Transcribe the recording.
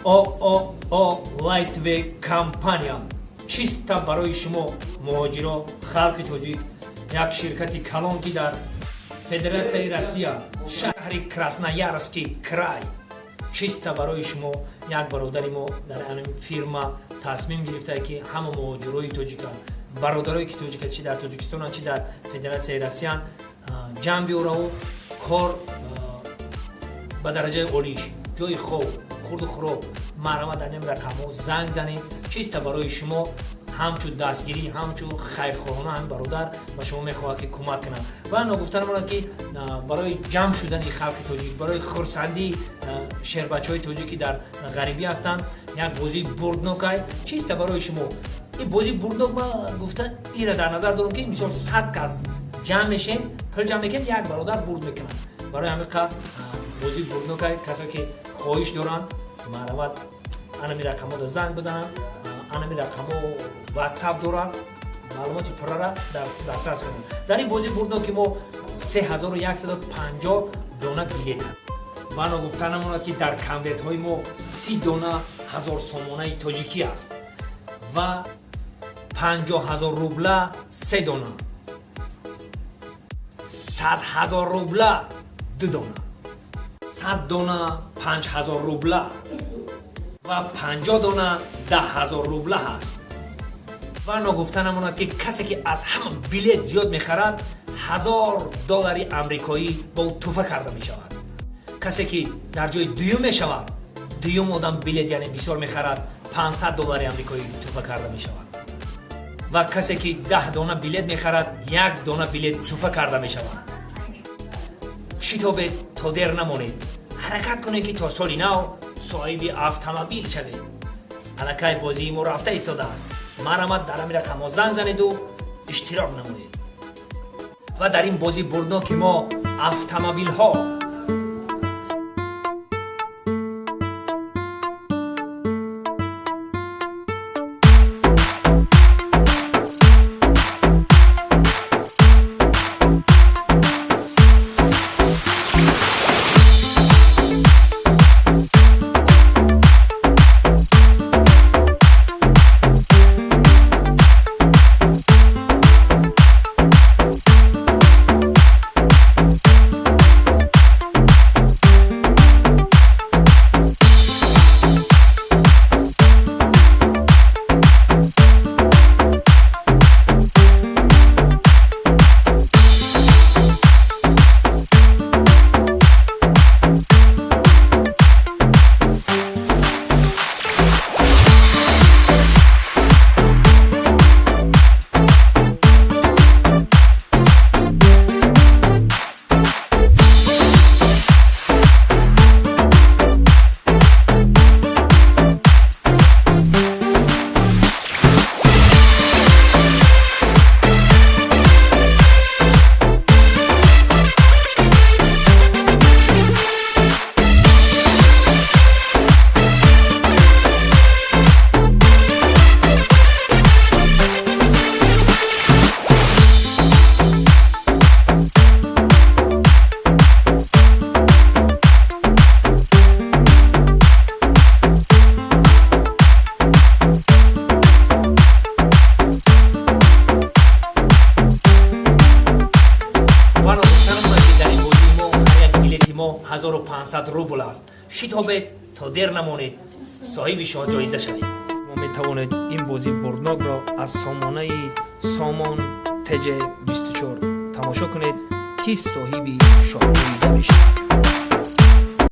ООО Lightway компания чиста барои шумо, муҳоҷиро, халқи тоҷик, як ширкати калон, ки дар Федератсияи Россия, шаҳри Красноярский край, чиста барои шумо. Як бародари мо дар ҳамин фирма тасмим гирифтае, ки ҳама муҳоҷирои тоҷика, бародарое ки тоҷика, чи дар Тоҷикистонанд, чи дар Федератсияи Россиянд, ҷамъ биёраву кор ба дараҷаи олиш, ҷои хоб, хурду хӯрок. Марҳамат, дар ин рақамҳо занг занед. Чиста барои шумо, ҳамчун дастгирӣ, ҳамчун хайрхоҳона, ҳамин бародар ба шумо мехоҳад, ки кӯмак кунад. Ва ногуфта намонад, ки барои ҷамъ шудани халқи тоҷик, барои хурсандии шербачаҳои тоҷик, ки дар ғарибӣ ҳастанд, як бозии бурднокай чиста барои шумо. Ин бозии бурднок ма гуфта ира дар назар дорам, ки мисол 100 кас ҷамъ мешем, пул ҷамъ мекунем, як бародар бурд мекунад. Барои ҳамин қадр бозии бурднокай. Касое ки хоҳиш доранд, марҳамат, анами рақамҳода занг бизананд. Анами рақамҳо WhatsApp дорад, маълумоти пуррара дастрас кунанд. Дар ин бозии бурдноки мо 3150 дона билет. Ва ногуфта намонад, ки дар конвертҳои мо 30 дона ҳазор сомонаи тоҷикӣ аст ва 50 000 рубла се дона, 100 000 рубла ду дона, 100 дона 5000 рубла ва 50 дона 10 000 рубла ҳаст. Ва ногуфта намонад, ки касе ки аз ҳама билет зиёд мехарад, 1000 доллари амрикоӣ ба ӯ туҳфа карда мешавад. Касе ки дар ҷои дуюм мешавад, дуюм одам билет, яъне бисёр мехарад, 500 доллари амрикоӣ туҳфа карда мешавад. Ва касе ки 10 дона билет мехарад, як дона билет туҳфа карда мешавад. Шитобед, то дер намонед. Ҳаракат кунед, ки то соли нав соҳиби автомобил шавед. Аллакай бозии мо рафта истодааст. Марҳамат, дар ҳамин рақамҳо занг занеду иштирок намоед. Ва дар ин бозии бурдноки мо автомобилҳо. Ва ногуфта намонад, ки дар ин бозии мо ҳар як билети мо 1500 рубл аст. Шитобед, то дер намонед, соҳиби шоҳҷоиза шавед. Шумо метавонед ин бозии бурднокро аз сомонаи Сомон ТЖ 24 тамошо кунед, ки соҳиби шоҳҷоиза мешавад.